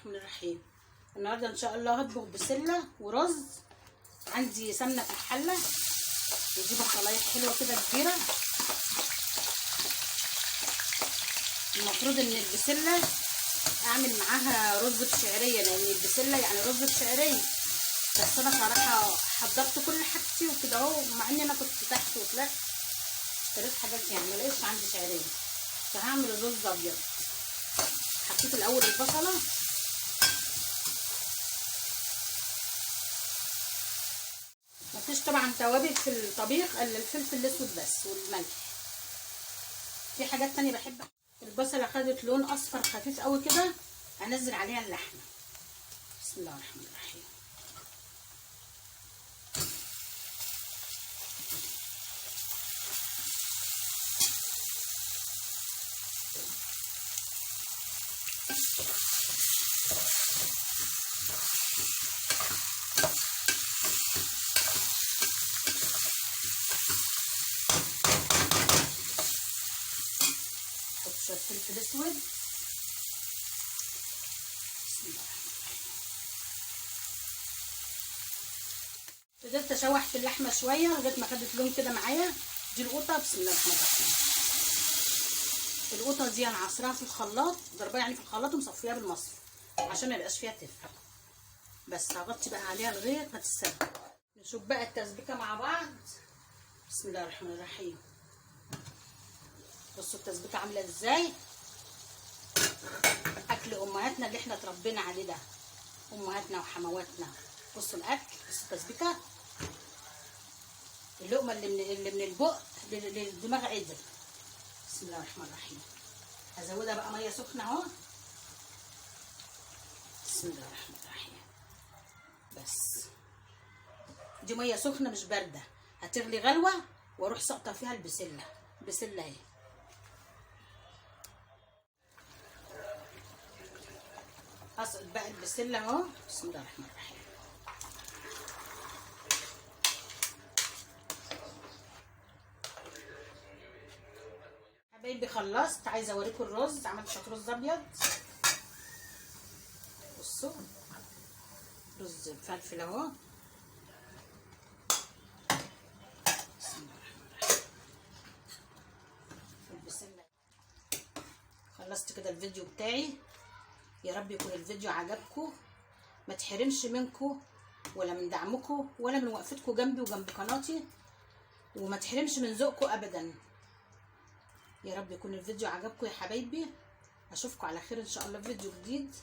الرحمن الرحيم. النهارده ان شاء الله هطبخ بسلة ورز. عندي سمنه في الحلة، ودي بصلايه حلوة كده كبيرة. المفروض ان البسله اعمل معاها رز بشعريه، لان البسله يعني رز بشعريه، بس انا صراحة حضرت كل حاجتي وكده اهو، مع ان انا كنت تحت وطلعت اشتريت حاجات يعني ما لقيتش عندي شعرية، فهعمل الرز ابيض. حطيت الاول البصله، مفيش طبعا توابل في الطبيخ الا الفلفل الاسود بس والملح. في حاجات تانية بحب. البصله خدت لون اصفر خفيف قوي كده، هنزل عليها اللحمة. بسم الله الرحمن الرحيم. حط شوية فلفل اسود. بسم الله الرحمن الرحيم. فضلت اشوح في اللحمة شوية لغاية ما خدت لون كده معايا. دي القوطه. بسم الله الرحمن الرحيم. القوطه دي انا عصراها في الخلاط، ضربها يعني في الخلاط ومصفيها بالمصفى عشان ما يبقاش فيها تفه. بس هغطي بقى عليها لغاية ما تتسبك. نشوف بقى التسبيكه مع بعض. بسم الله الرحمن الرحيم. بصوا التسبيكه عامله ازاي. اكل امهاتنا اللي احنا اتربينا عليه ده، امهاتنا وحمواتنا. بصوا الاكل، بصوا التسبيكه، اللقمة اللي من البق للدماغ عدل. بسم الله الرحمن الرحيم. هزودها بقى مية سخنة اهو. بسم الله الرحمن الرحيم. بس دي مية سخنة مش باردة، هتغلي غلوه واروح ساقطه فيها البسله. البسله اهي. هسقط بقى البسله اهو. بسم الله الرحمن الرحيم. حبايبي خلصت، عايزه اوريكم الرز. عملت شوية رز ابيض. بصوا رز مفلفل اهو. بسم الله الرحمن الرحيم. البسله. خلصت كده الفيديو بتاعي. يا رب يكون الفيديو عجبكم، ما تحرمش منكم ولا من دعمكم ولا من وقفتكم جنبي وجنب قناتي، وما تحرمش من ذوقكم ابدا. يا رب يكون الفيديو عجبكم يا حبايبي. اشوفكم على خير ان شاء الله في فيديو جديد.